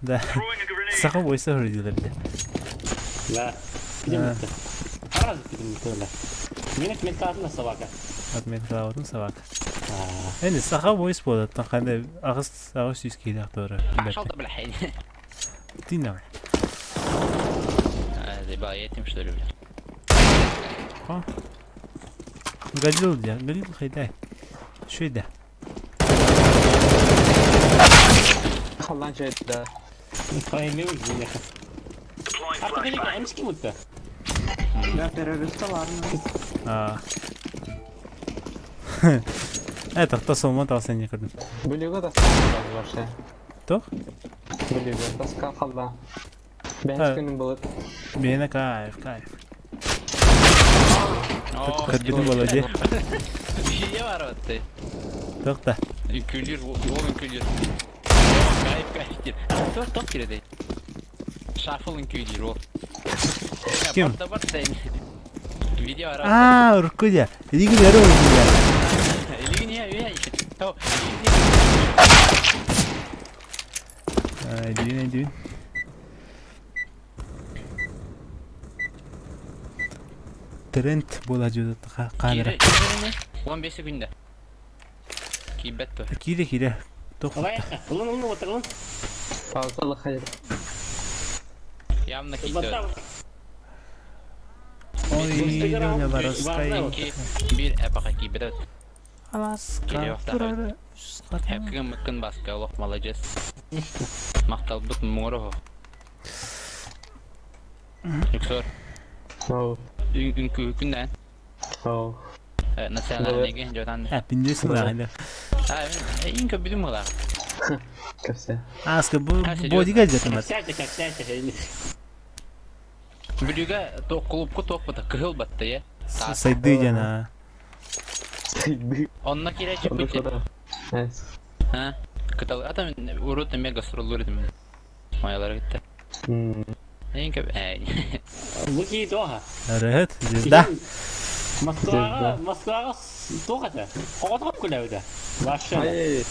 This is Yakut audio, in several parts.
Да. Саха бойса hırdılar de. Да. Пидем Сразу пидем туда. Мен отметкаатын собака. Отметкаатын собака. Эни саха бойс буолаттан ханна аҕыс аҕыс сүүс киилээх туора. Пошел да блядь. Ты давай. Заебал, я этим что ли, блядь? Галил дьэ, Галил хайдай. Шүйдэ. Халлаан чайда. Да, террориста ладно. Аа. Э, тохто сомон тахсан не көрдүм. Бүлүүгэ таска вообще. Туох? Бүлүүгэ таска халлаан. Бэһис күнүн былыт. Биэнэ кайф, кайф. Көрбүтүм Володя. Ийэ бар ты. Туох да. Үҥкүүлүүр, уол үҥкүүлүүр. Кайф, кайф диир. Туох туох кирэтэй? Шафл үҥкүүлүүр уол. Ким? Барда барда. Видео ара. Аа, урукку дьэ. Илигин өрө уйдуя. Илигин я, я. То. Илигин өйдүүн. Тренд буола дьудата камера. 15 күндэ. Киирбэт дуо? Киирэ киирэ. Туох Ылын ылын отыр ылын. Пауза лыхай. Явно киирдэ. Ой, Леня Воровская. Биир эпаха киирбэт. Аласка турары. Хэпкигин мыккын баска олох маладьыас. Махталбыт муҥур оһо. Юксор. Үҥкүүкүн да. Оу. Национальныйга дьотан. Аппиндесин лаҕайда. Ин көбүдүм мыла. Кэпсэ. Аска бу бодига дьатымат. Кэпсээтэ, кэпсээтэ. Бүлүүгэ туох клубка туох бата кыһыл батта я. Сайды дьана. Сайды. Онно киирээччи Ха? Кытал ата урут эмиэ гастроллуур этим. Майалары кытта. Эйин көп эй. Бу кии туоха. Рахат, звезда. Москваҕа, Москваҕа туох этэ? Оҕотох күлэбитэ. Вообще.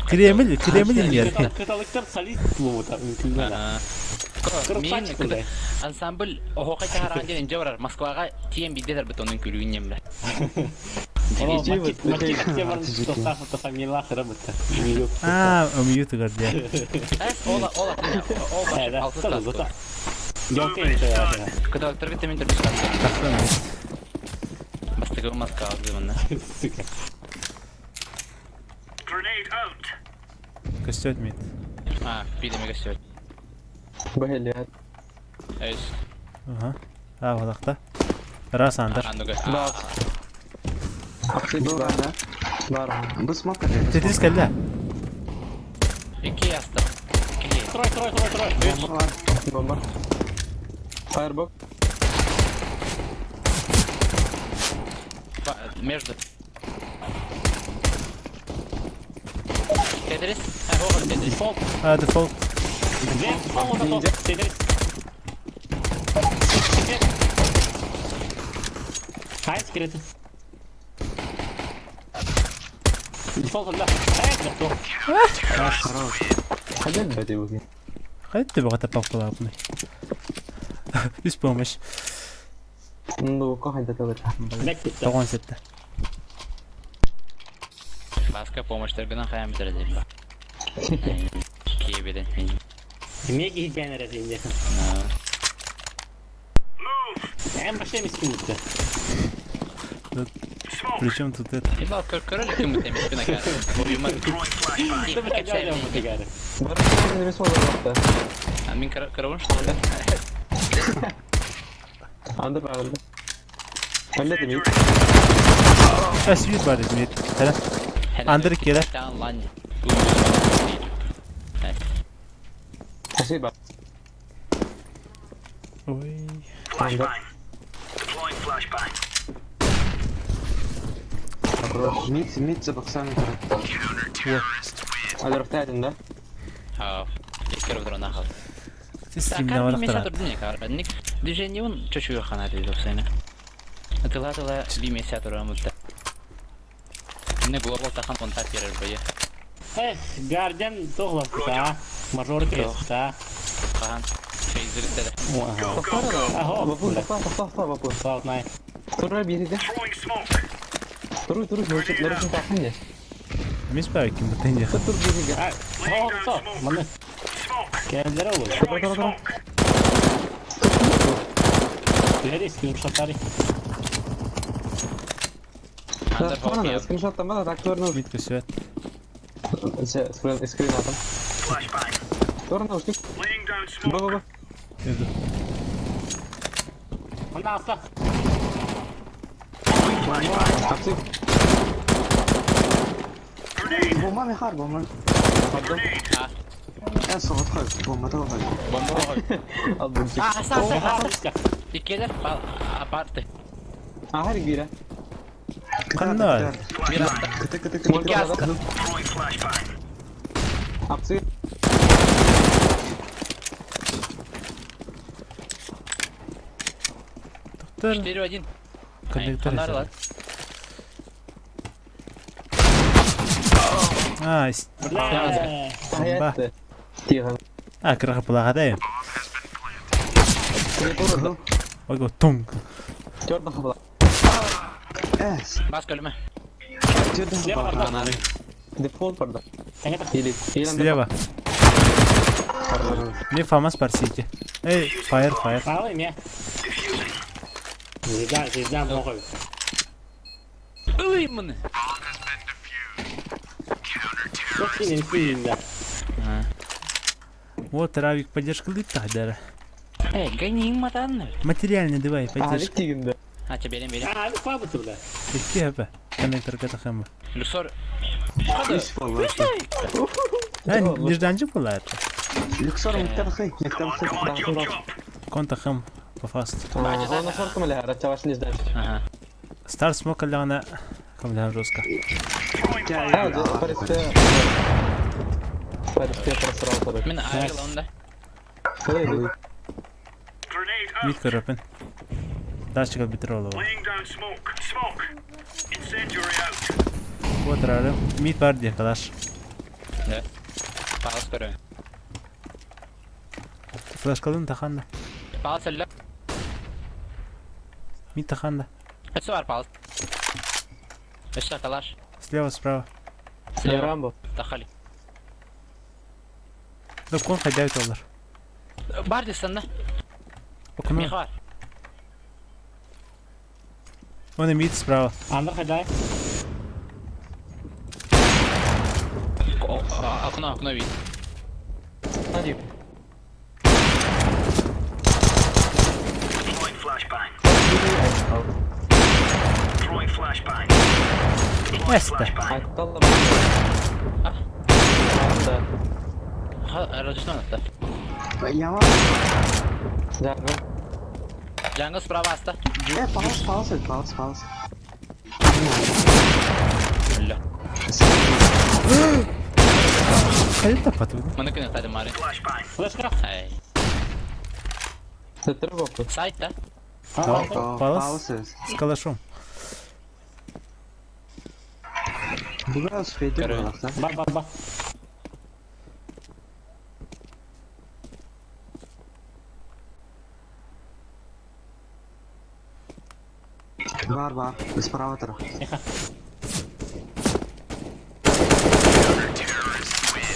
Кремль, Кремль иннигэр. Кыталыктар солист буолбута үҥкүүлэрэ. Мин ансамбль оһоохой таһараан диэн инжэ барар. Москваҕа тиийэн биирдэ тарбыт онон күлүүн ньэмлэ. Аа, ымыйыы тыгар дьэ. Ола, ола, ол алтыс Кыталыктар кытта мин төрдүс Тахсан Бастакы Москва манна. Сука. Көстөөт мит. А, биир эмэ көстөөт. Бэһэлиэт. Өс. Ага. Аа, балакта. Раз андыр. Аныгы. Бар. Был да? Бар. Бу смок это. Тетрис кэллэ. Икки яста. Икки. Трой, трой, трой, трой. Бомба. Фаербок. Между. Тетрис. А, вот Тетрис. Дефолт. Аа, дефолт. Дефолт. Тетрис. Хай, секреты. Дефолт, да. Хорош. Хайдах бэти бу. Хайды баҕата паппалаапны. Үс помощь. Ну, кохайда табыта. Тоҕон сетте. Баска помощьтаргынан хайан бүтэр диэн ба. Киэбиден. Эмиэ киһи эрэ диэн. Эн вообще мискин Причем тут это? Ибал көрөр ким темиспин ака. Буйма. Бар немес болар Мин караван что ли? Анда багылды. Әллә демей. Сейчас вид бар мит. Хәлә. Андыр килә. Спасибо. Ой. Анда. Мид, мид забақсан Алырықты да? Аа. Искер утрана хал. Стримна барактара. Движение он чуть-чуть хана деді Тыла-тыла би меся турамытта. Не глобал тахан контакт берер бое. Эх, Гардиан тоғлапты, а? Мажор креста. Хаһан. Фейзер Аһо. Бапун, тохтоо, тохтоо, тохтоо, бапун. Cloud9. Тура биэрдэ. Туру, туру, нөрүчүн тахын не. Мис баар ким бутын дьэ. Тур биэргэ. А, о, маны. Кэллэр ол. Тура, тура, тура. Бери скриншоттары. Андер Ана, хоккей. скриншоттан ба, так турну. Мид көсөт. Скрин, скрин атам. Тура наушник. Ба, ба, ба. Өдө. Мына аста. Апсы. Бомба мехар, бомба. Пардон. Э, соғытқой, бомба тоғай. Бомба хоккей. Албунчик. А, аса, аса, аса. Аста. Иккилэр апарты. Ахар бире. Ханна. Бир аста. Кыты, кыты, кыты, Икки аста. Апсы. Доктор. 4-1. Коннектор. Хандар А, Бля. Тахаятты. Тихан. а, кыраха пылагадай. Тура. Ого, тунг. Төрдө хабла. Э, Бас көлүмө. жерден Слева бар. орда. Дефолт барда. Таңа Или или Слева. Не фамас бар сити. Эй, фаер, фаер. Мало ме. Звезда, звезда много. Ылый муну. Син син да. Вот Равик поддержка лыт тагдара. Эй, гони матан. Материальный давай А, поддержка. тигинде. А, тебе берем, берем. А, фабы бля. Икки хп. Коннектор катахама. Люксор. Үш болар. А, нежданчик была это. Люксор мектеп хый, мектеп хый. Конта хам по фаст. Оны шорком эле, рачаваш не ждать. Ага. Стар смок она камля жестко. А, паристе. Паристе просрал короче. Мен айрыл онда. Эй, Мид көрөпүн. Дальше битер олова. Вот рары. Мид бар дия калаш. Палас көрөм. Флешкалын таханда. Палас эле. Мид таханда. Өсө бар палас. Өсө калаш. Слева, справа. Слева. Рамбо. Тахали. Да кон хайдайт олар. Бар десен да. Окно. Михар. Он и мид справа. Андр хайдай. Окно, окно вид. Надип. Эста. Айтталла. А? Да. Рождено да. Яма. Жагы. Жаңы справа аста. Э, палас, палас, палас, палас. Өллө. Хайда тапат. Маны күнө тады мари. Флешка. Ай. Сеттер бопу. Сайт да. Палас. Палас. С калашом. Буга успейте Короче. было, да? Ба ба ба. Бар, бар. Справа тұр. Тихо.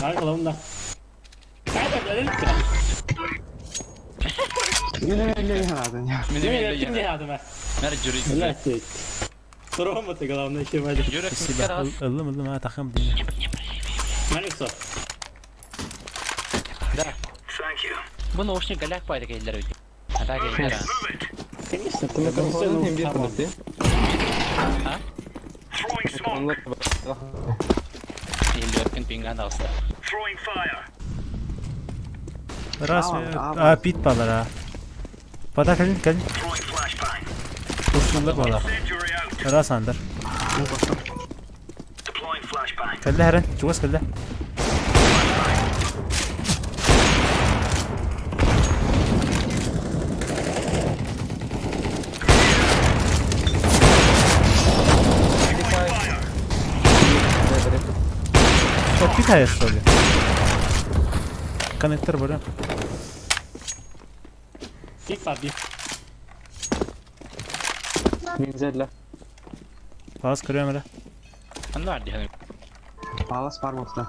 Ай, главное. Хайда, бля, Мен мен мен надо, не. Мен Не, мен не надо, ме. Мэр жюри. Блядь, ты. Рома ты, главное, еще вадишь. Жюри. Спасибо. Ылым, ылым, а тахам дия. Маликсо. Да. Бу наушник голяк пайда келдер бит. Ата келдер. Конечно, Ты микрофон не бир ты. А? Елдеркен пинган алса. Раз, А, а, пит балар, а. Бада калин, калин. Kurşunlar балар. Раз андыр. Кэллэ хэрэн, чугас кэллэ. Что, питаешь, что ли? Коннектор бар. Пик бар bir. Минзелле. Палас көрөм эрэ. Ханна бар дии. Палас бар болса.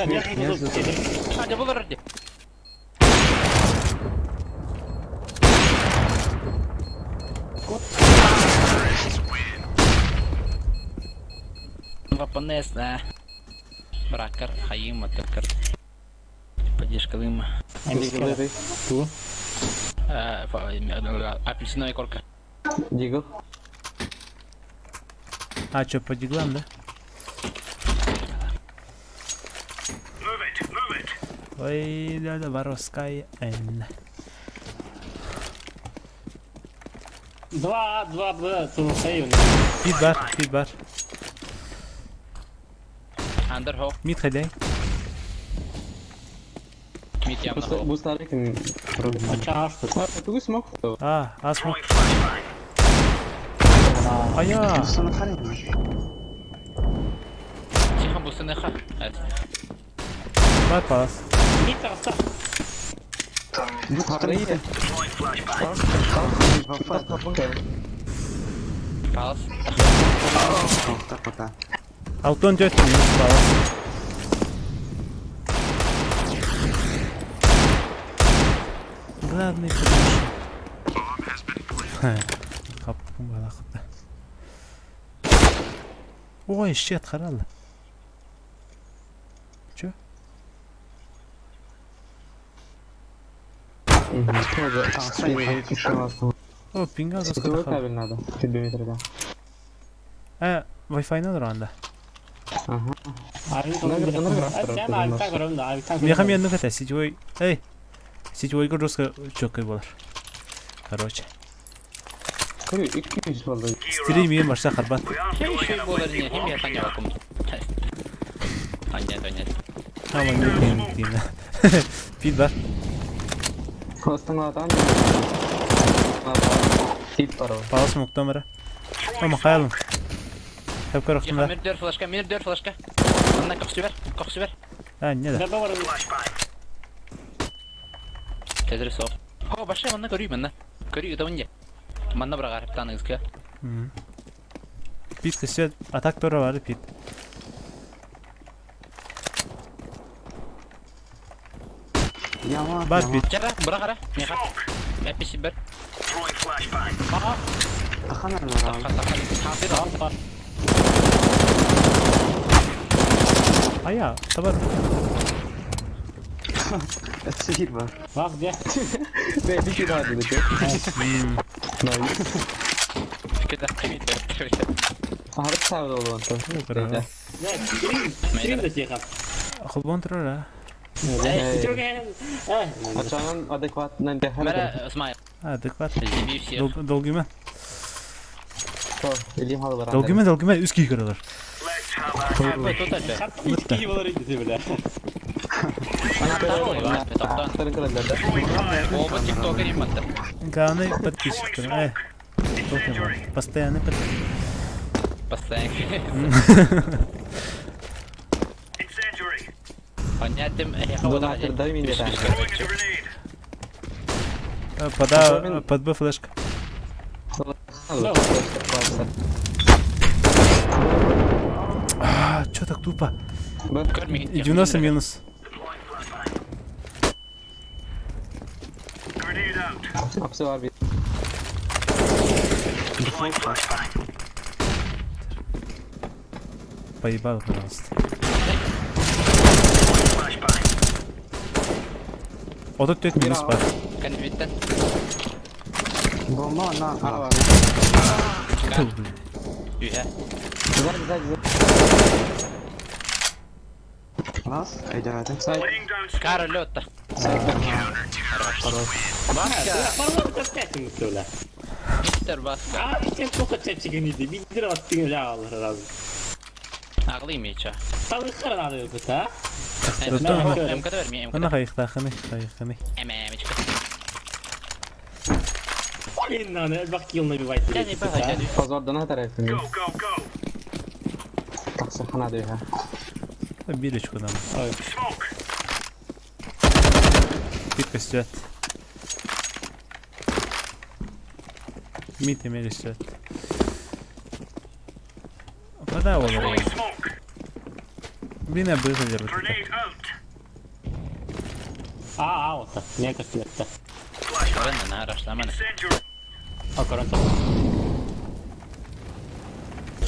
Между. А, дьэ булар дии. Вапанес, да. Бракар, хайым, атакар. Поддержка дыма. Дигл Ту. Апельсиновая корка. Дигл. А, что, по диглам, да? Ой, да, да, воровская Н. Два, два, Б, ту, Пит бар, пит бар. Андер хо. Мид хадяй. Мид явно хо. Бустарик. Ача Тугу смог. А, а смог. Ая! Бустаны харайм. Тихо, бустыныха. Бар палас. Мид таҕыста. Харайы. Палас. Тоқтар пока. Алтон 4 минус палас. Главный подношу. Каптым балақытта. Ой, щет харалла. Чё? О, пинга Сетевой заскота. кабель надо. Тебе да. А, Wi-Fi надо ранда. Ага. Sen abi көрөм да, abi Меха мен нуката сетевой. Эй. Сетевой жестко чёткой болар. Короче. Көрü 200 болду. Стрим башта карбат. Еще болар не, хим я таня вакуум. Аня, аня. Ама не пин. Пит бар. Костыңладан. Тип бар. Палас муктамара. Ама хаялым. Хеп Тихо, көрөктүм мир дör флешка, мир дör флешка. Анна коксу бер, коксу бер. А, не да. Тезір соқ. О, баша манна көрүй манна. Көрүй утабын же. Манна бара гарып ызка. Пит кысет атак тора бар пит. Яма. Бар пит. Жара, бара қара. Меха. Әппесі бір. Аха, Тахан тақа, тақа. Тақа, Бар. Ая, табар. Сир бар. Bak de. Бе, дики да dedi. Nice. Кеда, қимет бер. Харып сабы болду онто. Көрө. Стрим да тихо. Холбон турара. Ачанын адекватно дехер. Мәрі, Смайл, Адекват. Зиби всех. Долгиме. Илим халы бар. Долгиме, долгиме үски көрөлөр. Тут әлбе. İki болар иди бile. Оба тиктокер иматты. Главный подписчик. Постоянный подписчик. Постоянно. Понятым, Донатор, дай мне да. Пода под Б флешка. А, чё так тупо? 90 минус. Апсы бар бир. Поебал, пожалуйста. Вот тут 5 минус бар. Конвиттен. Бомба на. Ту, блин. Үйе. Сзади, сзади, сзади. Раз, айдагады. Кара лётта. Баска. Мистер Баска. Abi sen çok çepçigin idi. Bir lira attın ya Allah razı. Ағлы имейча. Сабы қара надо өкөт, а? МК бер, мен Ана МК. хайықтақыны, хайықтаны. ММчка. Блин, надо бак килл набивать. Я не багай, Позор донатор это. Ханады. Биир очкодан. Ой. Пит көстүөт. Мит эмиэ көстүөт. Пода олорор. Бина быһа дьарбыта. А, а, вот. Не көстүбэттэ. Көрөн на рашламаны. А, көрөн тоқ.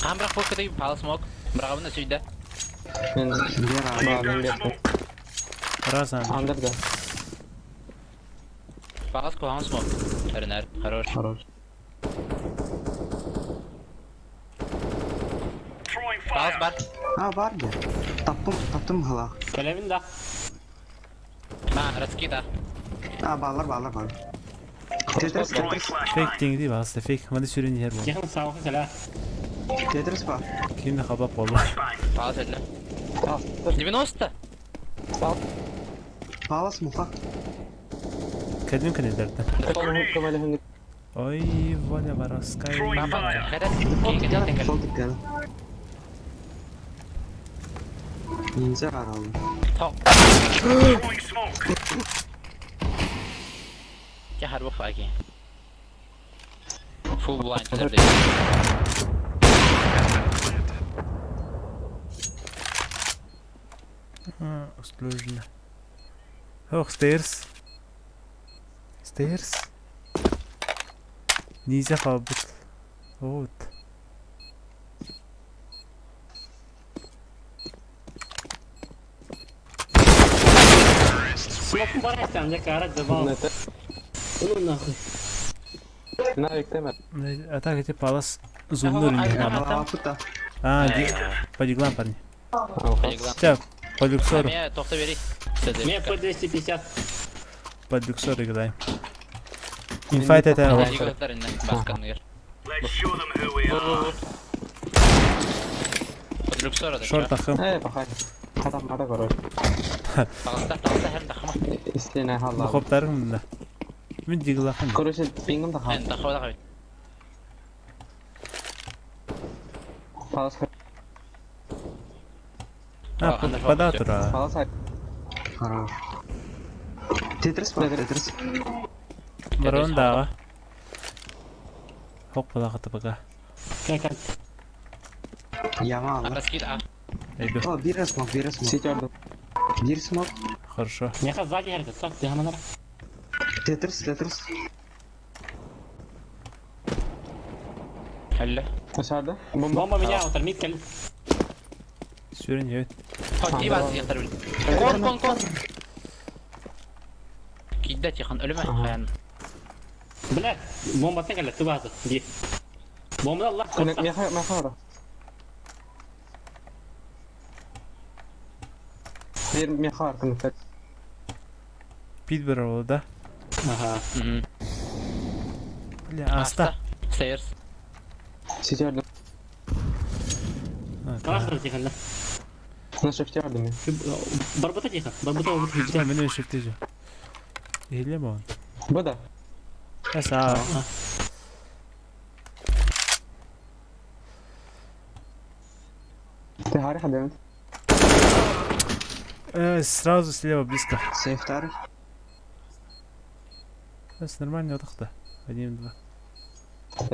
Хаан бырах бу пал смок. Бырагабын сүйдэ. Мен Бер а. Ба, мен бердим. Раз ан. Андырда. Палас кухан смок. Эрнер, хорош. Хорош. Палас бар. А бар де. Таптым, таптым гыла. Кэлэбин да. Ма, раскида. А балар, балар, балар. Тетрис, Тетрис. Фейк деңди басты фейк. Маны сүрен ер бол. Тихон сауха кэлэ. Тетрис бар. Кимди хабап болду. Палас өллө. Тас. 90. Палас муха. Кәдім кенедерді. Көмөлөһүн. Ой, воля воровская. Баба, хәрәт. Кейген Сол тиккәле. Ниндзя аралы. Тоқ. Я харбы фаги. Full blind дерде. Сложно. Ох, stairs. Stairs. Нельзя хабыт. Вот. Смокун бар айтсам, жа кара забал. Ну нахуй. На виктемер. А так эти палас зумнур не надо. Ала пута. А, по диглам, парни. Полиглам. Сейчас, по люксору. Мен тоқта бери. Мне по 250. Под люксор играем. Инфайт это... Шорт ахым. Э, пахай. Хатам мада короче. Истине халла. Хоптарым да. Мен диглахым. Короче, пингом да хал. Палас. А, пода тура. Палас. Хорош. Тетрис бар, Тетрис. Барон дага. Хоп пода пока. Как Яма алыр. Иду. О, бир смок, бир смок. Сетёрдüm. Бир смок. Хорошо. Меха сзади хәрәт, так, дихаманар. Тетрис, Тетрис. Dışarıda. Bomba. Бомба меня, вот мид кэл. Сүрін evet. Кон, кон, кон. Кидде тихан өлүмө. Блядь, бомба кэлэ, ты база. Ди. Бомба Аллах. Меха, меха. Bir меха аркını. Пит бір ол да. Ага. Бля, аста. Stairs. Сетёрдüm. Красный тихон, да. На шифтёрдüm. Барбата тихо, барбата вот. Мен мен шифте же. Хиле мо. Bu da. Аса. Ты хари хадемет. Сразу слева близко. Сейфтар. Бس нормально отақта. Один, два.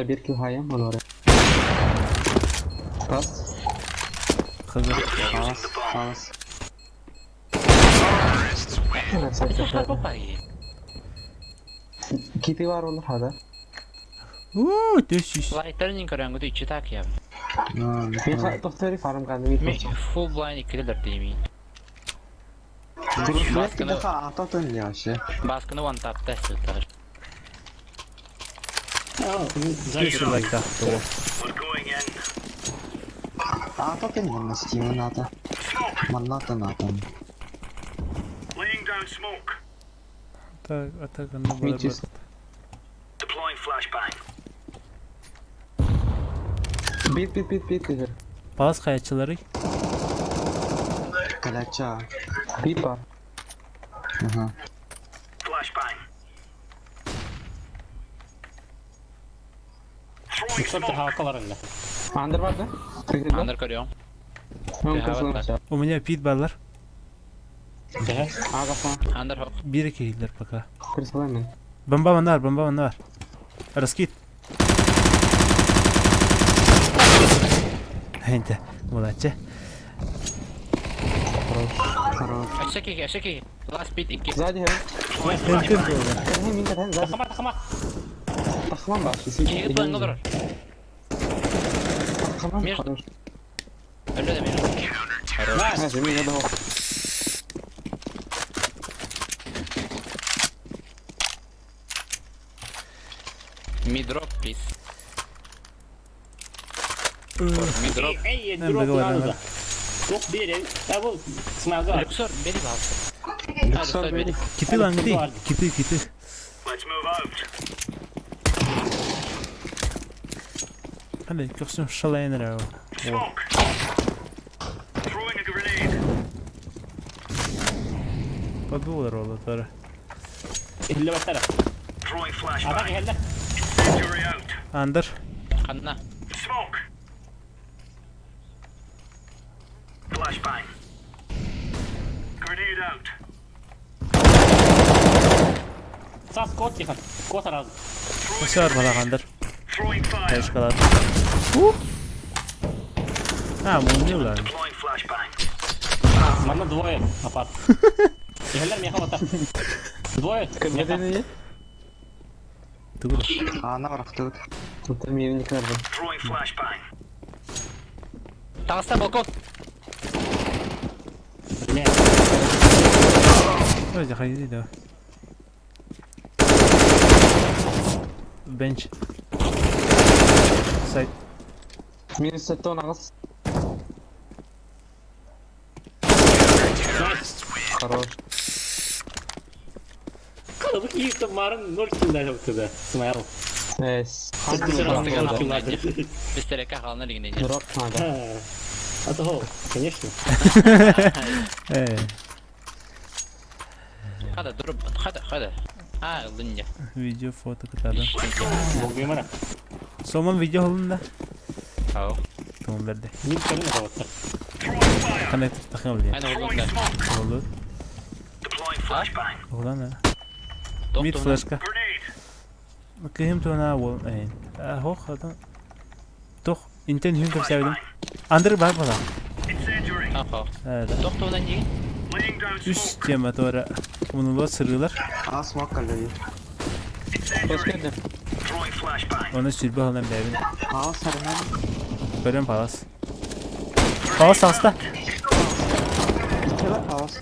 Bir kill hayam onu oraya. Pas. Хазар. Палас, палас. Kipi var olur hada. Уу, төшүш. Лайтернин көрөнгөдө ичи так я. Меха тохтори фарм канды Мен full blind иккилер деймин. Блядь, даха ататын яшы. Баскыны one tap тестер. Төшү лайк та. Ататын манна стимын ата. Манната натан. Так, атака на Митис. Bit bit bit bit bit. Палас хаячылары. Калача. Bit var. Ага. Шорт хавакалар инде. Under var da. Андер көрөм. У меня пит баллар. Төһө? Андер хоп. Биир киһилэр пока. Бомба манна бар, бомба манна бар. Раскид. Энте, молодцы. Хорош. Өссө киһи, өссө киһи. Last pit 2. Сзади, Тахама, тахама. Киһи планга олорор. Между. Өллө да между. Nice. Me drop, please. Me drop. Эй, Мен дроп беге надо. барамын. Топ бери. Да бул смайлга. Люксор, бери пожалуйста. Люксор, бери. Киты лаңды. Киты, киты. Хандай, көхсүн шалайын эрэ. Подулар ол тора. Илле баттара. Ата келді. Андыр. Ханна. Сас кот тихан. Кот араз. Өсөр балак андыр. Ташкалар. А, муну улар. Манна двое апат. Ихелер меха бата. Двое. Меха. Тугур. Аана барахтыбыт. Таҕыста балкон. Бля. Ой, заходи, да. Бенч. Сайт. Минус 7 аҕыс. Хорош. Калыбы киипті марын ноль килл жауыпты да. Смайл. Эс. Бистерекке хаалан илигин Дроп надо. А то, конечно. Э, Хада, дроп, хада, хада. А, ылыння. видео, фото кытадан. Богуймара. Сомон видео холунда. Ау. Туман берди. Мин көрүн жауапты. Кандай тахын билген. Айна олгонда. Болду. Оглан а. Мид Тоқтуна. флешка. Кыһым туна ол э. Хох адам. Тох интен хүн көпсәбидим. Андыр бар бала. Аха. Э, да. Тоқтуна не? Үс тема тора. Муну сырылар. Аа смок кэллэ. Көскөдө. Оны сүрбө холан бэбин. Аа сарынан. Көрөм палас. Палас аста. Иккилэр палас.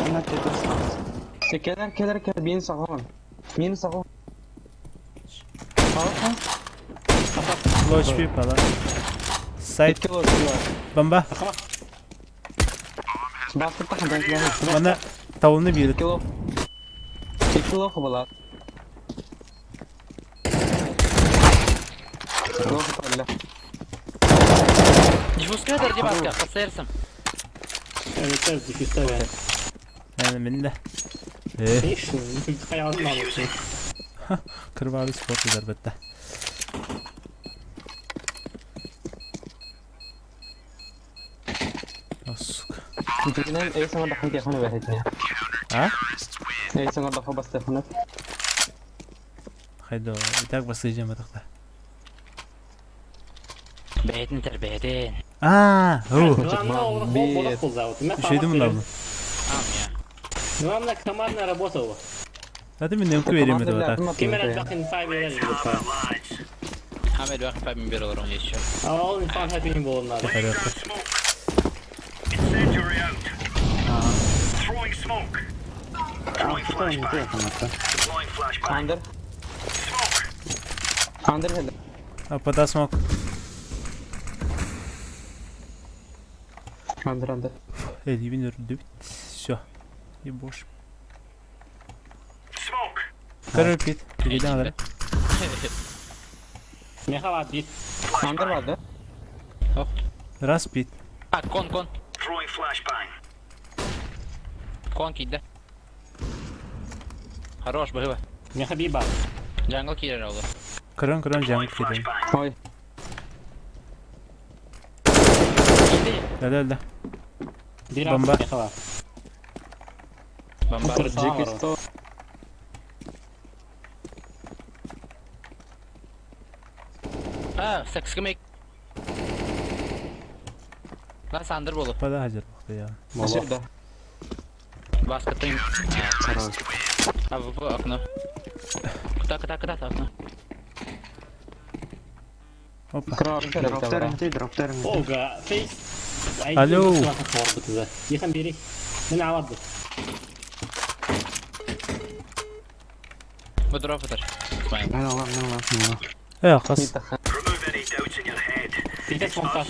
Уна тетрис палас. Келер келер келер мени сагон. Мени сагон. Палас. Лоч пи палас. Сайт Кило. бомба. Басып тахын да. Мана тауны бирит. Кило. Кило хобала. Кило хобала. Диффузкадыр деп атка, кысырсың. Это дефиста. Әне минде. Э, Конечно, хаялын алып. кырбалы спорт удар бітті. О, сука. Дигенен эй саңа дахын телефоны бәрәтне. А? Эй саңа дахы бас телефоны. Хайдо, и так басыйжам атақта. Бәйтін тер, бәйтін. А, ху. Главное, ол болақ был зауыт. Үшейді мұнда бұны. Ам я. Главное, командная работа была. Hadi мен немкі беремін деп атақ. Кемер бақын фай берер деп. Хамед бақын пабин бер олар он еще. А ол инфан хапин болын надо. Аа фото не тахын. Андер. Андер хеле. А пода смок. Андер андер. Элибин үрді бит. Все. И бош. Король пит. Перейдем алар. Меха бит. Андер барды. Раз пит. А, кон, кон. Кон киді. Хорош, быгыба. Меха би бар. Джангл кирер олар. Крон крон жаңы кидем. Ой. Киді. Да да да. Бомба. Бомба. Дикий 100. А, секс кемек. Lan sandır bolu. Пада хазер бухта я. Сюда. Баскатын. Хорош. А, в окно. Куда, куда, куда, окно. Опа. Дроптер метей, дроптер метей. Ога, фейс. Алло. Ехан бери. Мен алады. Bu drop atar. İsmail. Мен алам, мен алам, мен алам. Э, қас. Фейс монтаж.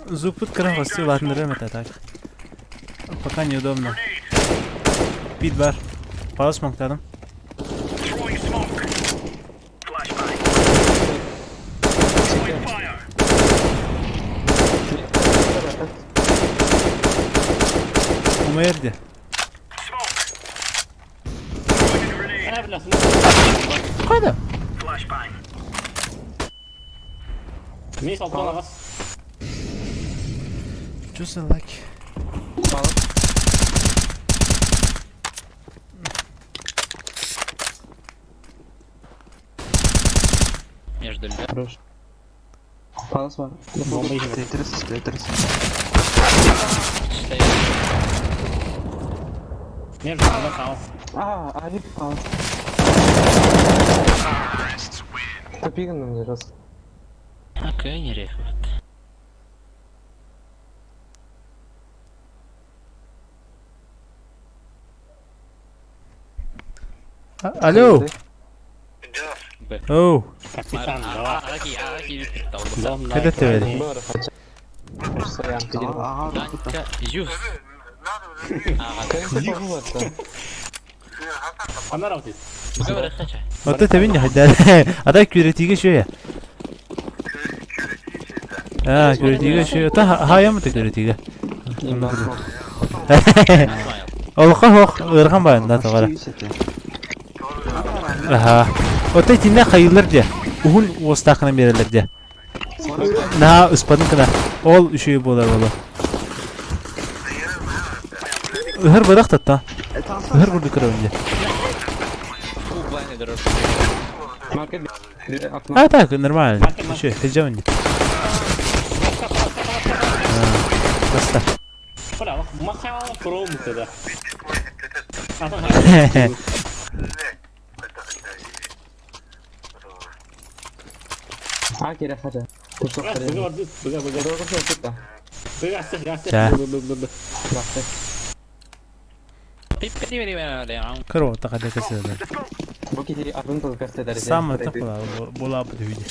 Зупыт крахости, ладно, рем это так. Пока неудобно. Пит бар. Палас монктадым. Умерди. Ә, бля, смок. Қайда? Мен салып ағас. Just like. Между льда. Хорош. Палас бар. Бомба егер. Тетрис, Тетрис. Стоит. Между бомба хаос. А, Арик палас. Тупиган на мне жестко. Окей, не рехват. Алло. Оу. Капитан, давай. Араки, араки. Дом Когда ты веришь? Бар, хотя. Ага, дроптер. Данька, юс. Ага, Она работает. говори, хача. Вот это меня хотя. А так күрәтиге шөя. А, күрәтиге шөя. Та хаям та күрәтиге. İsmail. Олха хох ырган баянда тагара. Аха. Вот эти не хайылар де. Ухун остакына берелер де. На ыспадын кына. Ол үшөй болар боло. Ыһыр бырак татта. Ыһыр курду көрөмдө. Фу, блайны дорожка. Маркет. Окно. А так нормально. Еще хеджавни. Баста. Бля, махал пром тогда. А, кире хача. Да. Пип, Кыро тақада кеседі. Самое такое была бы виде.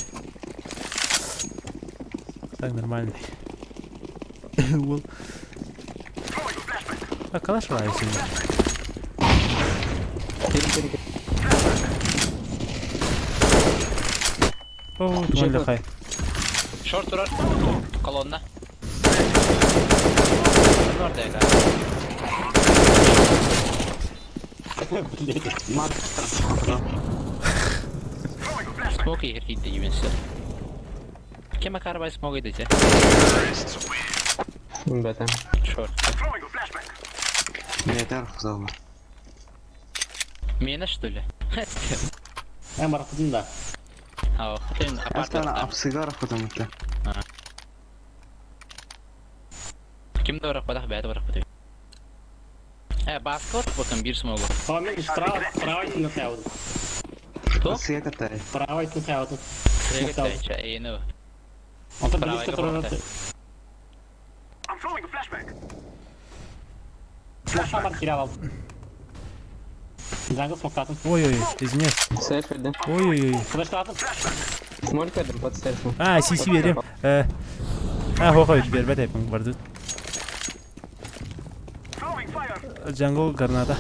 Так нормально. Ол. А калаш var şimdi. О, туан хай. Шорт турар. Колонна. Орда Смоки херхитте ювенсе. Кема карбай смоги десе. Бета. Шорт. Метер зал. Мена что ли? Мен барақпын да. А, хотя апарт. Астана апсыгар потому что. Ким да барақ бадақ бәді барақ бадақ. Э, баскот bakın bir смогу. А мен справа, справа на сяуду. Что? Сыя катай. Справа на сяуду. Эйну. Он там близко турар. Смокшан бар кире алды. Джангл смоктатын. Ой-ой, извиняюсь. Сейф да. Ой-ой-ой. Флешка атым. Смолька дым под сейфом. А, си берем. Э. А, хохой бербет айпың барды. Джангл граната.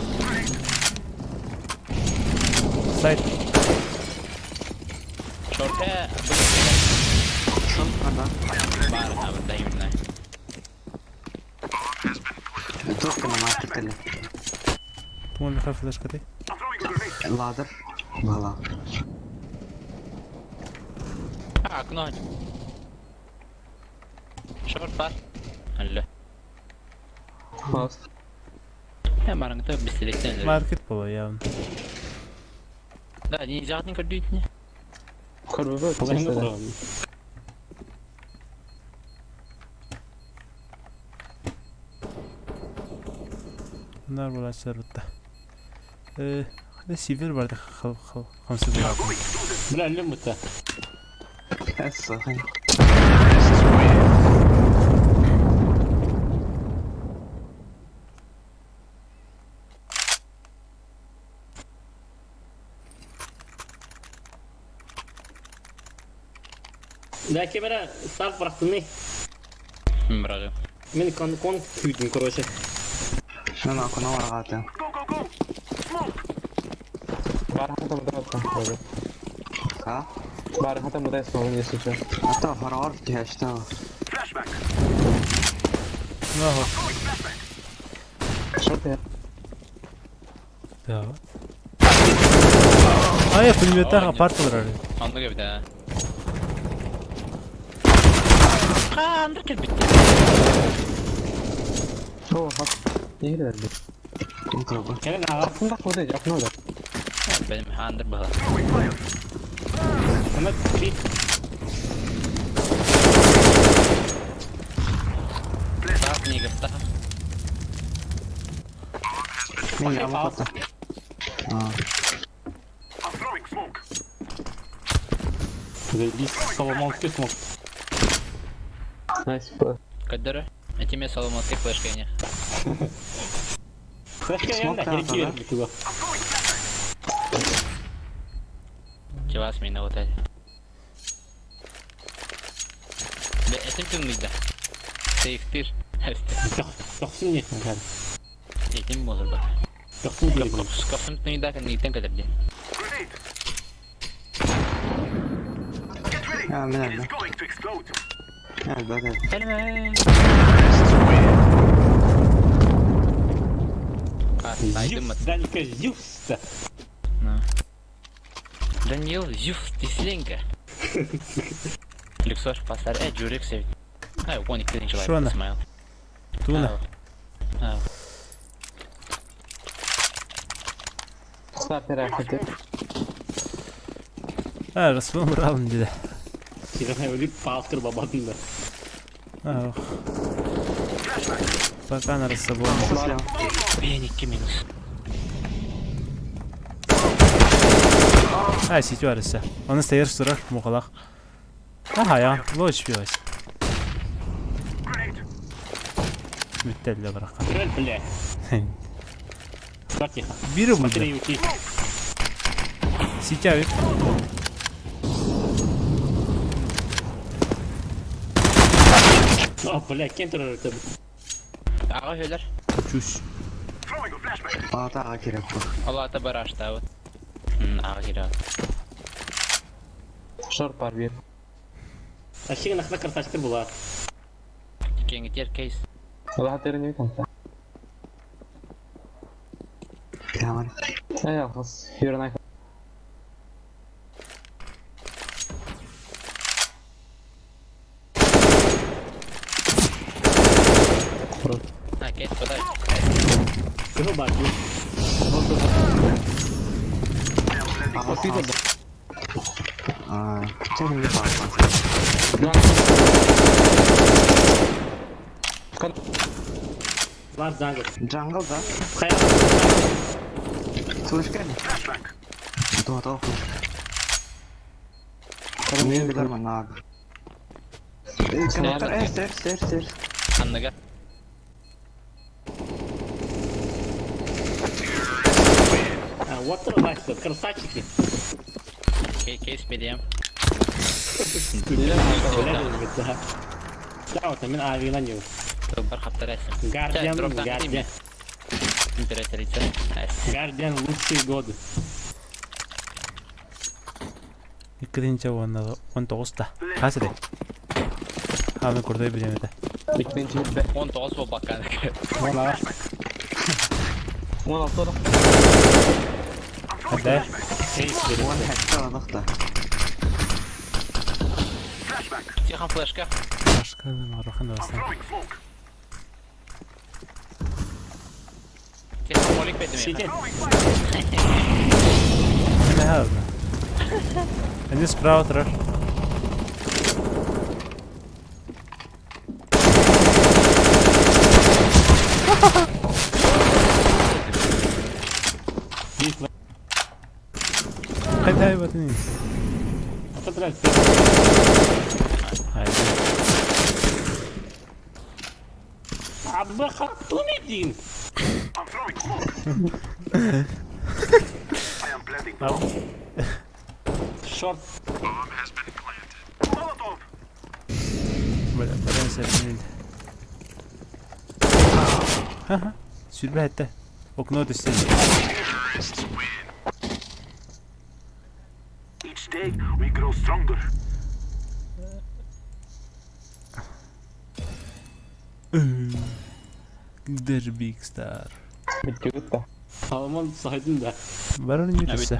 Сайт. Шорте. Шон ана. Бар, а, вот да, именно. Только на маркетеле. Туан ха флешка ты. Ладер. Бала. А, окно. Шорт бар. Алло. Я мараңта бистилектен өлөр. Маркет буолуо явно. Да, ниндзяҕытын көрдүүтүнэ. Көрбөбө Половину честно. курабын. Bunlar буолааччылар бутта. Э, хата сивер барды хамсы буолар. Бля, өллүм бутта. Эс, Да, кемера старт бырахтыны. Бырагы. Мен кон кон күйдүм, короче. Мен окно арҕаатым. Бархата мудайсың. А? Бархата мудайсың, если что. А то хороор түһэштэ. Нахуй. Что ты? Да. А я пулеметтах апарт олорор. Оннук эбит ээ. Хаандыр кэлбит. О, хас. Не келер бу? Кэлэн аҕа. Хасында кудай, окно да. Benim хаандыр быһа. Ана три. Таах нигер таах. Мен яма хатта. А, Заебись, соломонский смог. Найс. Көддөрө. Этиме соломонский флешка ине. Флешка Смог я та, да, да? киир туга. Чевас мина вот это. Бе этим тымныйда. Сейфтир. Тохсун не. Этим болор бар. Тохсун диир. Капсым тымныйда кэнниттен кэлэрдин. я мен элбэ. Элбэ элбэ. Кэлмэ. Зюс, Данька, Зюс. Даниил Зюф Тисленко. Люксор пасар э журек севит. Ай, он икки человек Шона. смайл. Туна. А, Снайпер хати. А, Расулом быралым диде. Сигана өлүп паскыр бабатын да. Ах. Пока на расслабоне. Слева. Блин, икки минус. А, сетю арыса. Он стоит сурах мухалах. Ага, я лочь пилась. Бүттелле барака. Крөл, бля. Бар тихо. Бири Смотри, будет. уйти. Сетя О, бля, кем турар өтөбүт. Ага хөлөр. Чусь. Аата аға керек бу. Алата барашта вот. Ага кирәк. Шорт бар бир. Ашыгын ахна красавчиктер була. Кеңитер кейс. Алла терин бит анта. Яман. Эй, алхас. Юрнай. А, кейс подай. Кыһыл бар. Аға А, чагын не бар. Бар зангы. Джангл да. Хайа. Флешка не? То то флешка. Мен билер манаг. Коннектор, э, стер, стер, стер. Анныга. Вот рыбачка, красавчики. Кейс кейс берем. Бля, да. Да, вот мен авина не. Бар хаптарасың. Гардиан, Гардиан. Императрица. Гардиан лучшие годы. Иккитинче уонна он тоҕуста. Хас этэй? Хааны курдай билемете. Иккинчи бит. 19 бол баккан. Вон 16 да. Хадда. Кейс берем. Уон хәтта алықта. Тихан флешка. Башка марухан басан. Молик бэйдим Сити. Не Они справа трэш. Хайдай вот они. Абы хаттун этин. Шорт. Бля, баран сэрбин. Ха-ха. Сүрбэ этте. Окно түстен. Each day we grow stronger. Где Big Star? Бүттүгүт да. Халаман сайдын да. Баран не түстэ.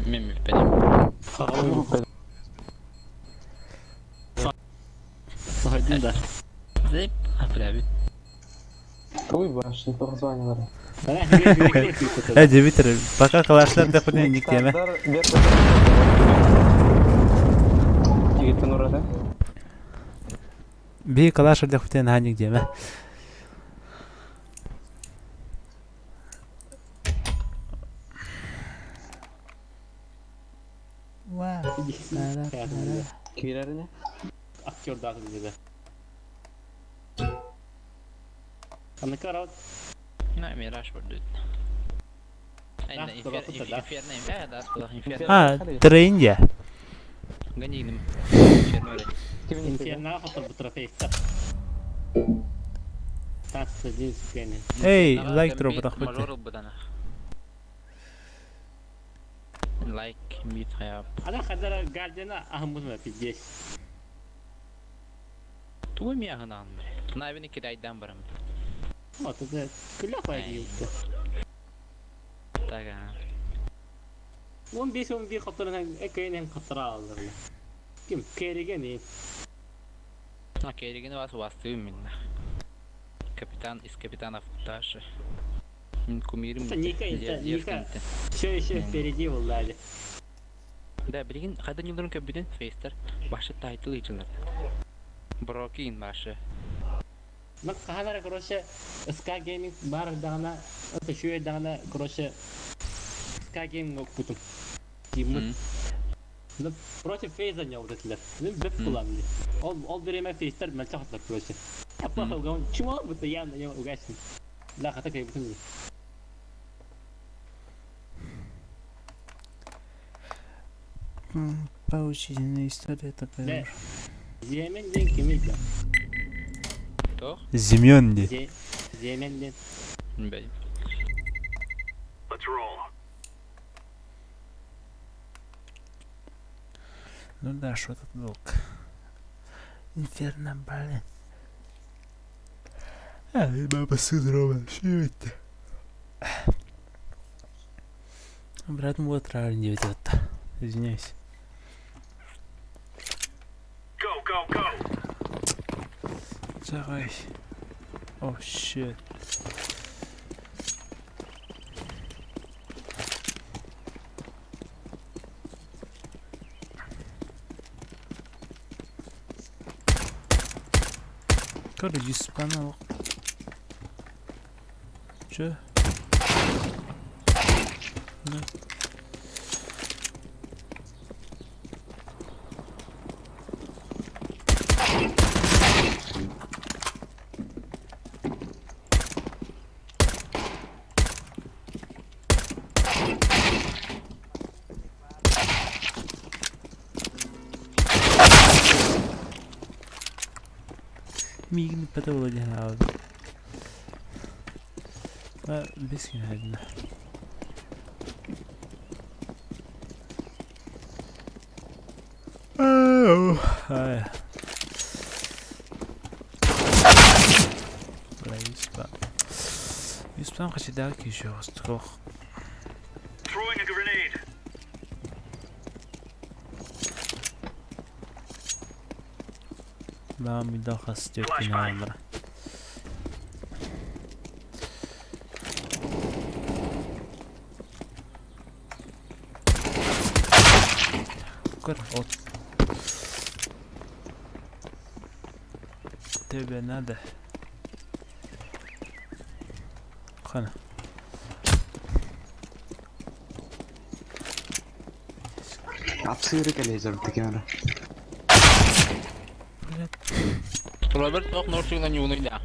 Мен бүппедим. Халаман сайдын да. Зип, бля, бүт. Туй баш, не позванивали. Э, Дмитрий, пока калашлар да хуйня не теме. Тигиттен урады. Би калашар да хуйня на ник теме. Киирэрine. Актер даты dedi. Аныкара На, Мираж бар дүт. Инферно, да, инферно. А, тренья. Ганигним. Инферно. Инферно хотор бу трофейстер. Тас один сукене. Эй, лайк дроп тахпыт. Мажор бутана. Лайк, мит хаяп. Ана хадара гардена ахмутма пиздец. Туй ми агынан бре. На бини кидайдан барам. Вот это күлә куя Так. 15-11 хотор экенен хотора алды. Ким кереген На кереген вас васты именно. Капитан из капитанов Даши. Мин кумирим. Это Ника, это Ника. Все еще впереди влади. Да, билигин хайда ньылдырын көбүтүн фейстер башы тайтыл ыйчылар. Брокин башы. Мен каханара, короче, SK Gaming бар дагана, это шуе дагана, короче, SK Gaming окпутум. Киммит. Ну, против фейза не вот это. Ну, беп куланды. Ол ол биреме фейстер мелче хатлар, короче. Я плохо угон. Чмо будто я на него угасин. Да, хата кай бутун. Поучительная история такая. Земен ден ким edi? Тох? Зимен де. Земен ден. Бей. Let's roll. Ну да, что тут долг. Инферно, блин. А, баба сыдрова, что это? Брат мой отравлен не ведет. Извиняюсь. Go, go, go. Давай. О, щит. Короче, спанал. Чё? Ну. Мигн патология. Бесkin هادنا. هاي. Бля, юспа. Юспан хачидаки еще острог. Throwing a grenade. Да, ми даха степки на. Көр, от. Тебе надо. Хана. Апсыыры кэлиэзэр таким Роберт ох норчугунан юунуйда.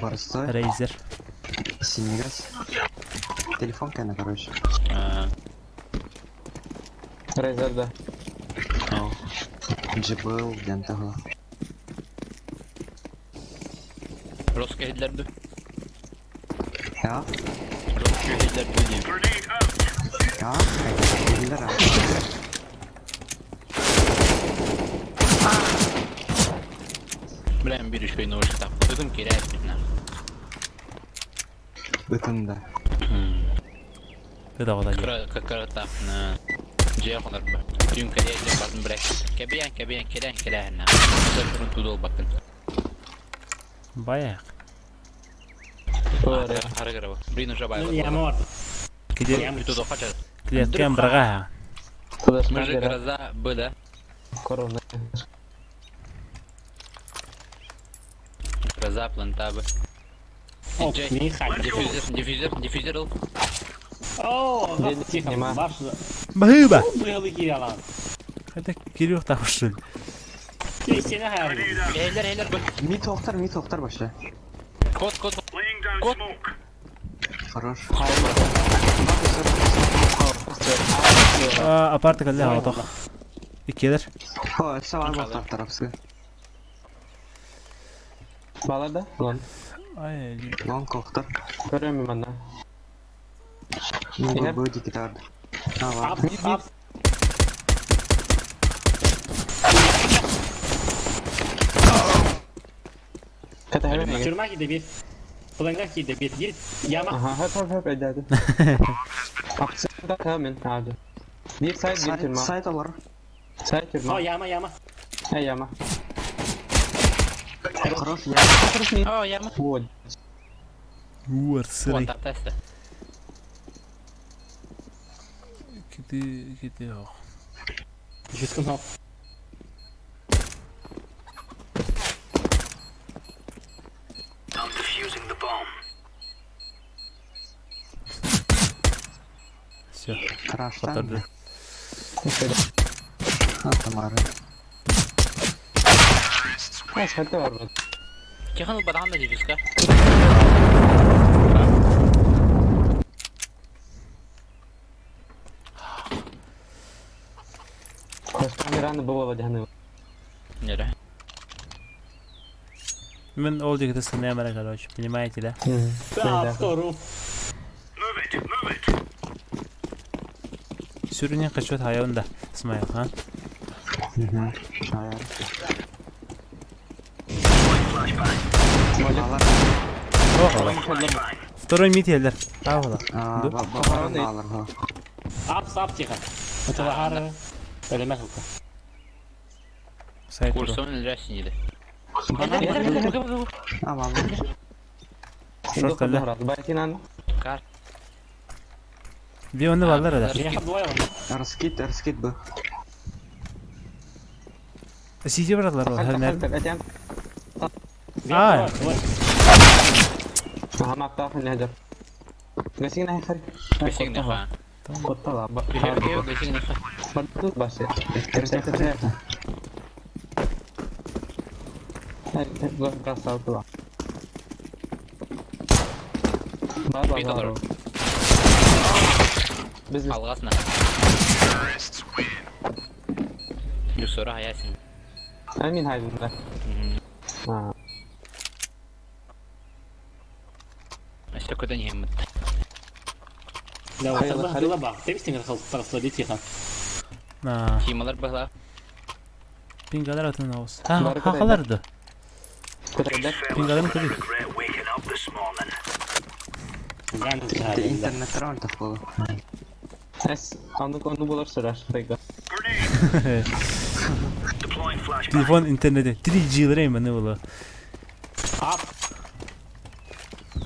Барсой. Razer. Синегас. Телефон кэнэ, короче. Razer да. JBL диэн таһыла. Роско иһиллэр дуу? Я? Роско иһиллэр дуу диэн. Grenade out. Я? Биллэр а. Блин, биир үчүгэй наушниктаах. Ытым кирээт на. Ытын да. Ыдаҕыта дии. Кыра кыратаах на. Дьиэ хонорбо. Түүн кэлиэ диэн бардым блядь. Кэбиэн, кэбиэн, кэлээн, кэлээн на. Сөрүн тудол баттын. Баяк. Ora. Харыгырова. Блин, уже Ну, байлар. яма бар. Киде Яма. Тудо хачар. клеткем браға. Мы же гроза Б, да? Корона. Гроза, планта Б. О, Джей. не хак. Диффюзер, диффюзер, диффюзер. ыл. О, Дед, тихо, нема. баш. Бахыба. Быһылы кииралан. Хотя Кирилл там что ли? Ти сене хайыр. Grenade out. Эйлер, эйлер Б. Ми тоқтар, ми тоқтар вообще. Код, код. Laying down Кот. smoke. Хорош. А, апарты калле алтох. Иккелер. О, өссө бар болтар тарапсы. Балар да? Лон. Ай, Лон коқтар. Көрөм манна. Ну, бу дикитар. А, Ап, ладно. ап. Ката хәбәр. Тюрьма киде бир. Планга киде бир. Бир яма. Аха, хөп хөп хөп әйдәде. Аксында камен hadi. Bir сайт bir Сайт, тюрьма. сайт олар. Сайт О, тюрьма. яма, яма. Эй, яма. Хорош, я. О, яма. Вот. Уар Вон сырый. там теста. Киди, киди ох. Жүз күн I'm defusing the bomb. Все, Краштан. которды. А, Тамара. Нас хәтта бар бит. Тихон бадан да диффюзка. Камераны было дәне. Нере. Мен ол дегенде сынаймын, короче, понимаете, да? Да, втору. Move it, move it. Сүрүнен качуат хайонда. Смайл, а? Мгм. Аяр. Flashbang. Алар. Ох, Второй мид елдер. А, ола. А, Ду. ба- алар. ха. Ап, сап, тихо. Это хары. Элемент хукка. Сайт. Курсон лрясин иде. А, ладно. Шорт калле. Байтинан. Кар. Би онны баллар да. Я двое. Раскид, раскид бы. Сиди братлар бар, хәлнәр. Әтәм. А. Аха, мапта хәнәдер. Гасин ахыр. Гасин ха. Коттала. Гасин ха. Бардут башы. Бит Biz Алгасына. Юсора хаясин. Амин хайдында. А. Өстө көтөн хеммит. Да, Хайла, вот хайла. это ба. Ты бистин хал тарслады тихо. А, Тималар бахла. пингалар атын ауыз. Ха, Бар ха, халарды. Көтәдә. Пингаларын көбі. Regret waking up this morning. Ган Ты интернет раунд было. Әс, аны оны булыр сөрәш. Тайга. Grenade. Deploying flashbang. Телефон интернеті 3G лерейм не было. Ап.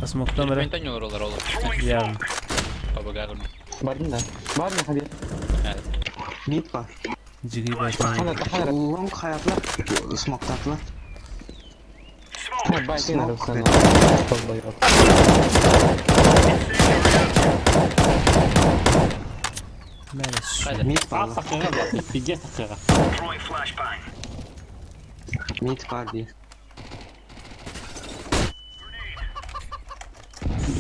Смоктан бері. Ментан олар олар. Throwing Я. smoke. Бабага. Бардын да. Бардын Хабир. Evet. Mid var. Жиги байтан. Long hayatlar. Smoke tatlı. Байтин Smoke. Мэлэс. Mid Саа var. сакыга блядь, пиздец сакыга. Throwing flashbang. Mid var bir.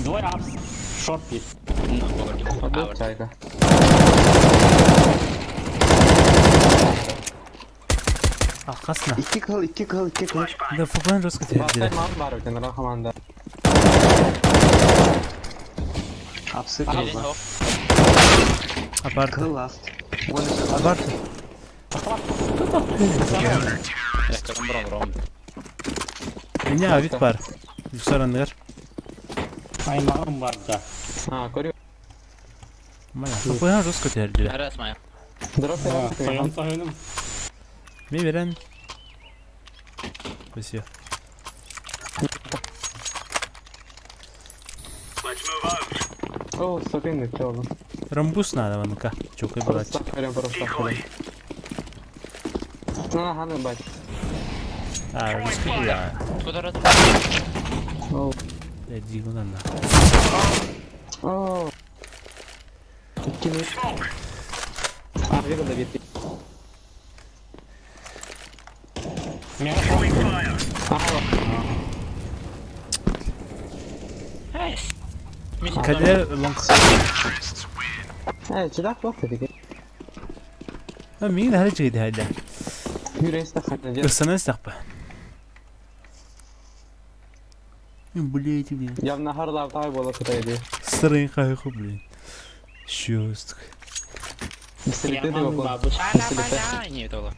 Двое апс. Шорт bir. Ну, Чайка. Алқасына. İki kıl, iki kıl, iki kıl. Да фуган жестко Бастай тердилер. ман бар екен, рахманда. Apsı kıl var. Апарты. Kıl last. Апарты. Меня авик бар. Юсарандыр. Аймагым бар да. А, көрү. Мана фуган жестко тердилер. Раз моя. Дроп Союн союнум. Мен берен. Спасибо. Let's move out. О, сопин чолу. Рамбус надо ванка. Чокай брать. Просто көрем, просто көрем. На, ханы бать. А, русский да. Куда раз? О, Э, дигу на. о. Кини. А, вига да бит. Throwing fire. Кадер лонг. Э, чидак вакыт деги. А мин хәл жиги дәлә. Юрейста ханы. Персонал сақпа. Блять, блин. Явна харлав тай бола кытайды. Сырын кайху, блин. Чувств. Бистерите Яман вопрос. бабыш. Бистерите. Не это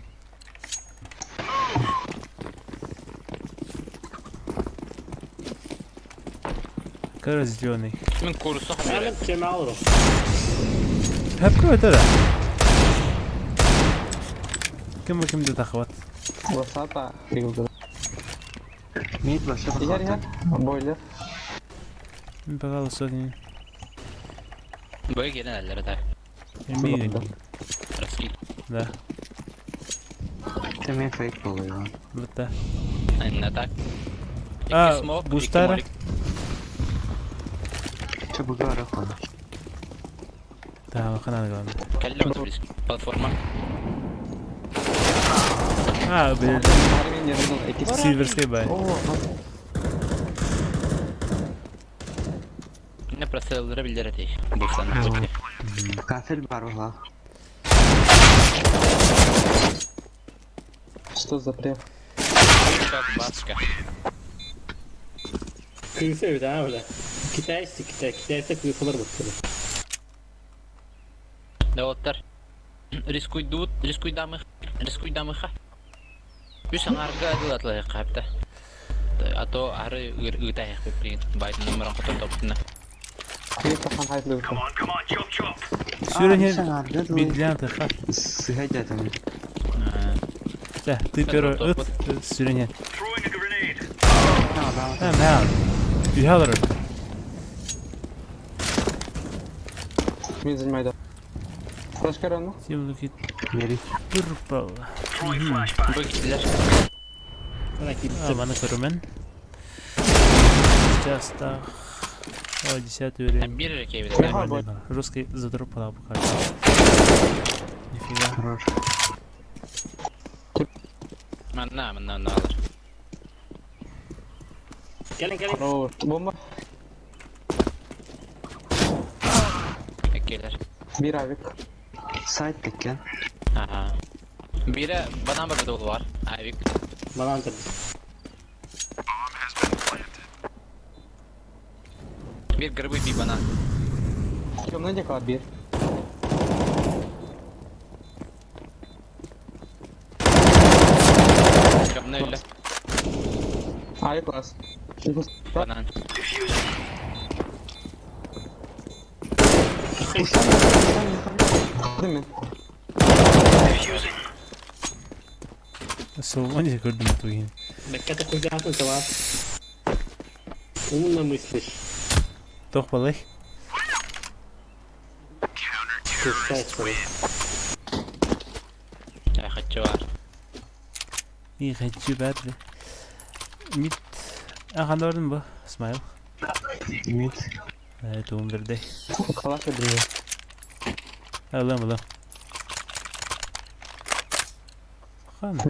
Короче, зеленый. Мен курсу Мен кеме алырым. Хәп көтәрә. Кем кемдә тахват? Васата дигү. Mid başı Ихер ихер. bak. Бойлер. Мин пожалуйста, не. Бой келен әлләре да. Мин. Раски. Да. Temin fake oluyor. Вот да. На так. А, бустара? Çabuk ara koy. Да, хана главное. Кәллә близко. Платформа. А, блин. Хармин yanında iki. Сильверский бай. О, Не прострелдыра билдерә ди. Бустан. Kafir var ola. что за преф? Баска. Kıyısı bir tane öyle. Китайцы, Китай, китайцы kıyısılır bu türlü. Даваттар. Рискуй дут, рискуй дамых, рискуй дамыха. Үс аңарга дылатлы капта. А то ары ытай хеп байт номерын котор топтуна. Клипта хан хайтлы. Come on, come on, chop chop. Сүрәне билдән таха. Sıhhat dedim. Да, ты первый. Ыт, сүрәне. Throwing a grenade. А, мә. Юхалар. Мин занимайды. Флешка ну? Симлыки Meri. турпал. Throwing flashbang. Бой киттеләр. Bana А, китсе. мана көрүмен. Сейчас так. О, десятый уровень. Бир рекей Ага, бой. Русский задропала пока. Нифига. Хорош. Манна, манна, манна алар. Gelin gelin. Хорош. Бомба. Эккелер. Бир авик. Side tekken. Ага. Бире банан бар бит бар. Авик. Bana antep. Бир грибы би банан. Темный декла бир. Темный эле. Авик класс. Банан. Дымин. Солоне көрдüm тугин. Беккete kucağına tamam. Умно мыслишь. Тох балай. Кусай, что ли. Хаччы бар. И хочу бар. Мид. Ахан орын бу. Смайл. Мид. Тугун бердей. Калаш öldürüyor. Алам, алам. Хан.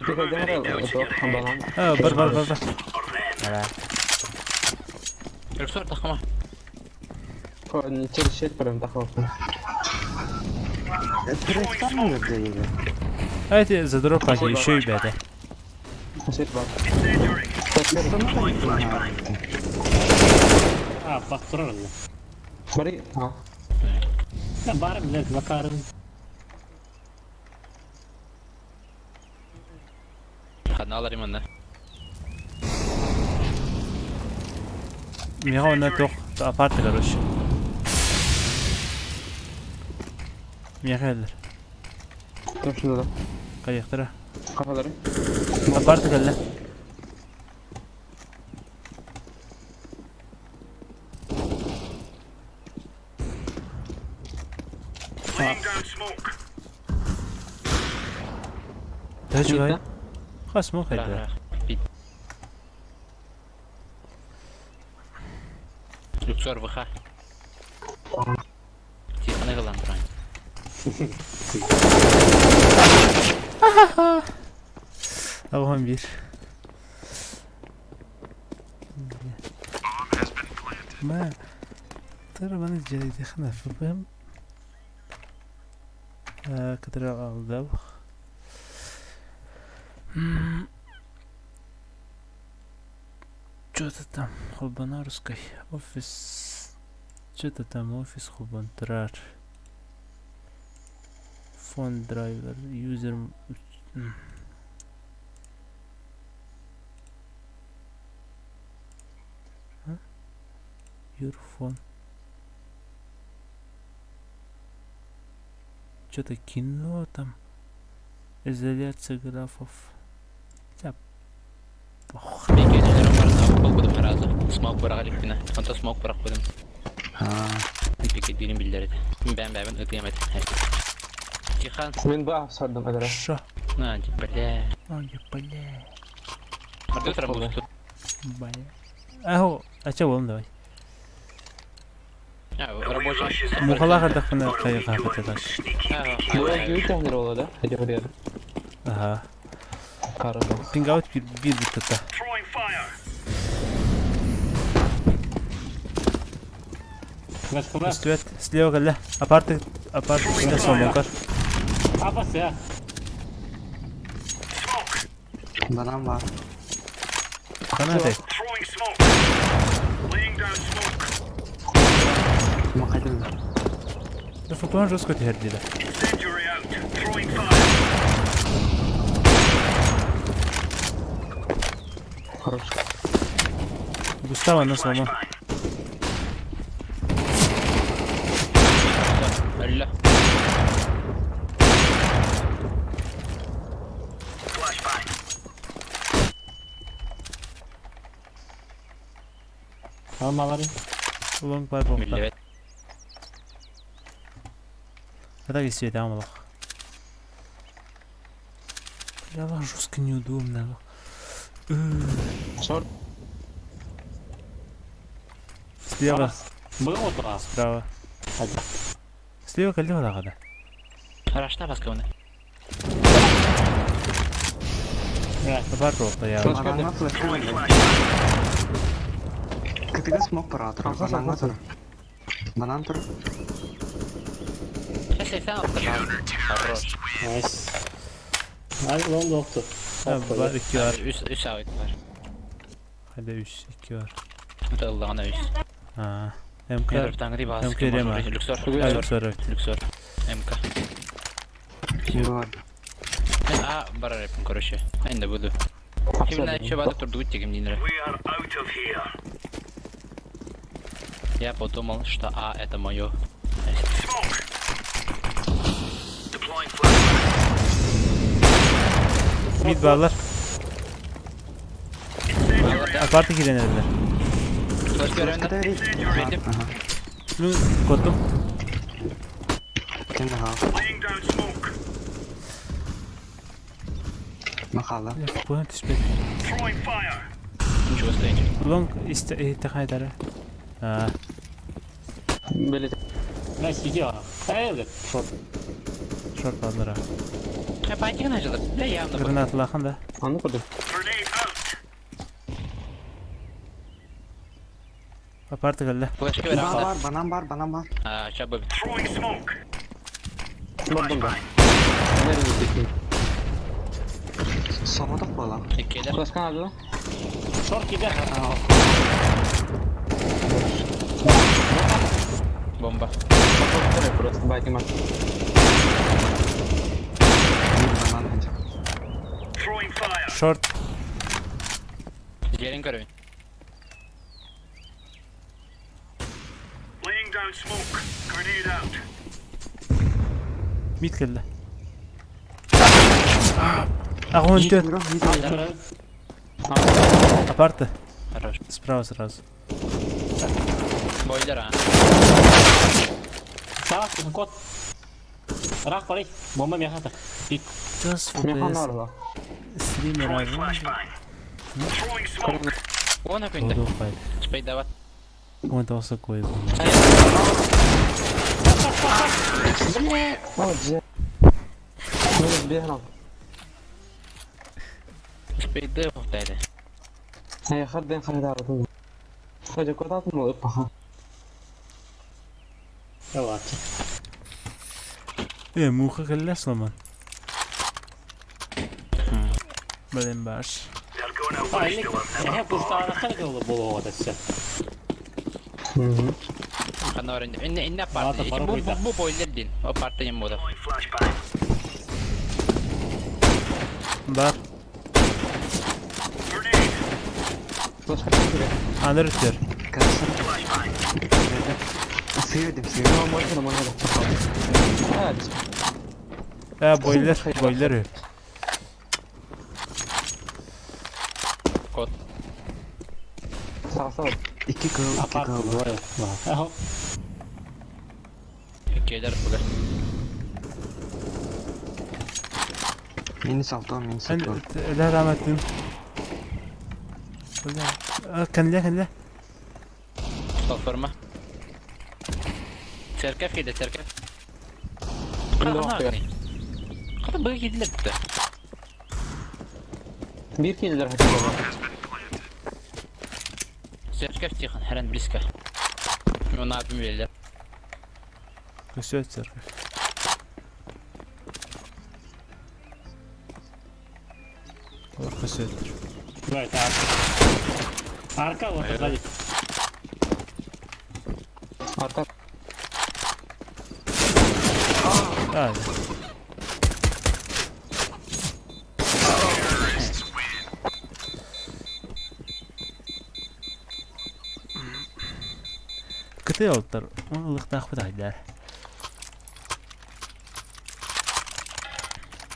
А, бар, бар, бар, бар. Рюксор тахама. Через прям тахма. Перестань öldürüyor. Давайте за дроп еще и бята. А, бактырар онно. Бары, а. Да бары билер, бакарын. Ханалар именно. Мига онна тох апарт короче. Мига Точно да. Кайыктыра. Кафалары. Апарт кэллэ. Төчүгай. Хас мох хайда. Люксор ВХ. Тихо, не галантрань. Алган бир. ما ترى ما نجري دخنا فبهم كتر الدو Что-то там, Холбанарской офис. Что-то там офис Холбантрар. Фон драйвер, юзер. Your phone. Что-то кино там. Изоляция графов. Хотя... Ох. Смок быраҕа Онто смок бырахпытым. Пикет биирин биллэр этэ. Бэм бэбин ытыам этэ. Тихан. Мен ба сардым эдere. Шо? На, бля. Ой, бля. Мартын работает. Бля. Ахо, а че болом давай. Рабочий. Мухалаха дахпына кайга хататаш. Ола да? Ага. Карада. Пингаут бир бир бутта. Стюет, слева кэллэ. Апарты, апарты синэ сомонкар. Апасы. Банан бар. Канатай. Махадым. Да футон жестко тердида. Хорош. Густаво на слома. Алла. Алмалары. Лонг бар болта. Миллет. Это кесет амалах. Бля, жестко неудобно. Шорт. Слева. Было Справа. Слева кэллэ бараҕада. Рашта баскауны. Бар болта я. Бананга флешка. Кытыга смок паратор. Бананга тур. Банан тур. Хорош. Найс. Ай, лон доктор. Бар 2 var. Үс авик бар. Hadi 3 2 var. Это Аллахна үс. Ha. МК. МК МК Люксор. Люксор. Люксор. МК. Бар. А, барар короче. Мен буду. Кимна еще бады турдугут тегем динре. Я подумал, что А это мое. Mid barlar. Apartı girenlerler. Koddum. Махала. Куһан түспэт. Throwing fire. Ничего стоит. Long иһиттэххэ Аа, Били. Бля, сидела. Эй, блядь, short. Short бааллара. Хай пайтик начала. Бля, явно. Гранаталахан да. Аны курдук. Grenade out. Апарты кэллэ. Флешка Банан веранда. бар, банан бар, банан бар. А, ща бы. Throwing smoke. Бардым да. Nerede gittik? Соҕотох буолан. Иккилэр. Флешка надо? Short киирдэ. Бомба. Попробуй просто байтиман. Биир банан этэ. Throwing fire. Short. Дьиэлин көрөбүн. Laying down smoke. Grenade out. Mid кэллэ. 84. Мид Апарты. Хорош. Справа сразу. Бойлер, а. Саас, кот. Рах пари. Бомба мехата. Пик. Just Механ FPS нарла. стример Throwing ага. flashbang. Throwing smoke. Уон күндэ. Todo файт. Спейдават. Он тоса кой. О, дже. Минус бегал. Спейды повтайды. هي خدين خلي على طول. خرج كرات موقفها. Давай. Э, муха кэллэ сломан. Блин, баш. They're gonna А, wish they were never Эһэ born. пустаанахтан кылы буолуоҕа все. Ханорин. Инне инне Ладно, парты. пора Бу будет, да. бу бойлер дин. О парты не буду. Throwing flashbang. Бар. Grenade. Флешка тебе. Аныр өттөр. Красава. Flashbang. Сыйдым, сыйдым. Ну, можно, можно. А, Э, бойлер, бойлер. Кот. сау, сау. Икки кыл, икки Апарт кыл. двое. Ага. Иккилэр бугар. Мини салто, мини салто. Ла раматын. Бля. Кэнле, кэнле. Платформа. Церковь киде, церковь. Кында Ката быгы киделер битте. Бир килдер хотя бы. Церковь тихон, хрен близко. Ну на белер. Көсө церковь. Ор көсө. Давай, это арка. Арка, вот сзади. Арка. А, Кыты олтар. Он ылыктаах бут айдар.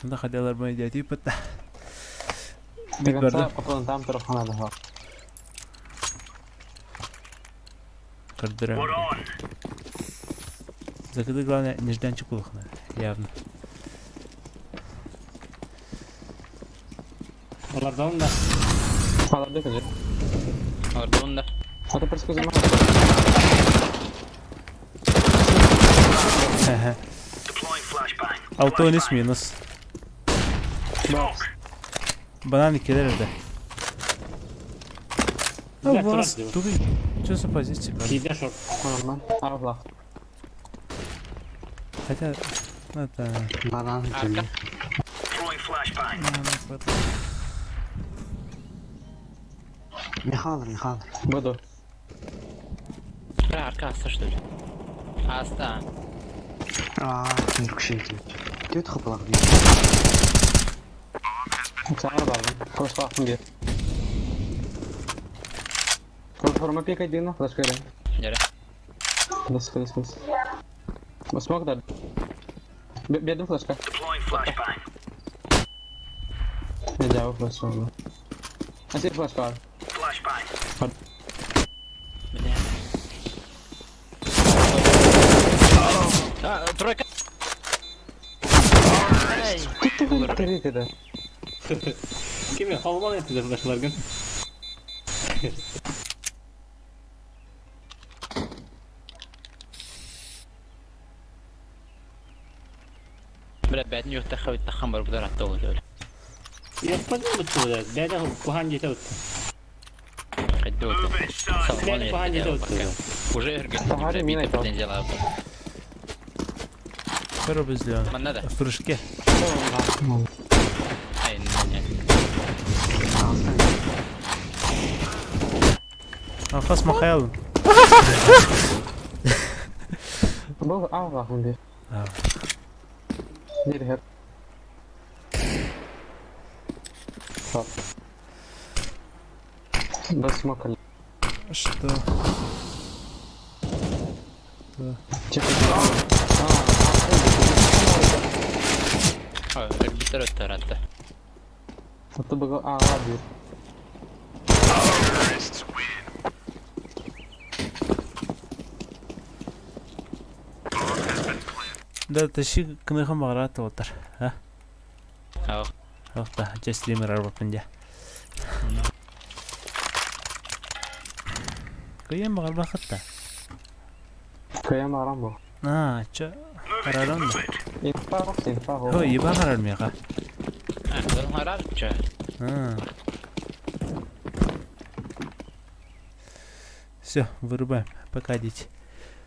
Онда хадалар бу идея типа. Мид барды. Потом там тарахана да. Кырдыра. We're on. Закыды главное нежданчик улахна. Явно. Олардан да. Аларды көзөр. Ордун да. Ата перскөзөмө. Deploying flashbang. Алтонис минус. Smoke. Банан келер да. Бля, Ну, вас, турар тугай. Что за позиция, брат? Киирдэ short. Нормально. Арла. Хотя, ну это... Банан Арка. кэллэ. Throwing flashbang. Михаил, Михаил. Буду. Бра, арка аста что ли? Аста. Аа, нүркшээ. Төт хыпылак. Саңар бардым. Флешка аттым бир. Платформа пикать дина, флешка берем. Нере. Дос, дос, дос. Смок да. Бердим флешка. Deploying flashbang. Не жабы флешка oldu. Асир флешка бар. Flashbang. Бля. А, тройка. Три да. Кими холбоон эттилэр флешларгын? Бля, бээтин үөхтэххэ бүттэххэ барбытар атта ол өлө. Яппат бутtu Бэйдэ куһаан диэтэ утtu. Хайды вот. Соломон Бэйдэ куһаан диэтэ утtu. Уже өргөн. Сахари мина айтал. Претензиялаабыт. Көрө Манна да. В прыжке. Ай, не. Алхас Михаил. Бұл аға хүнде. А. Нер хер. Стоп. Бас смокали. Что? Тихо. А, өлбүттэр өттөр атта. Это было аға бир. Да, тащи кыныхым бағарат отыр. А? Аа. Охта, жа стример арбаппын дя. Кыйын бағарбақытта. Кыям арам бу. А, чо, қарарым да. Инфа жоқ, инфа жоқ. Хо, еба қарар меға. А, бұл харар ча. А. Все, вырубаем. Пока, дети.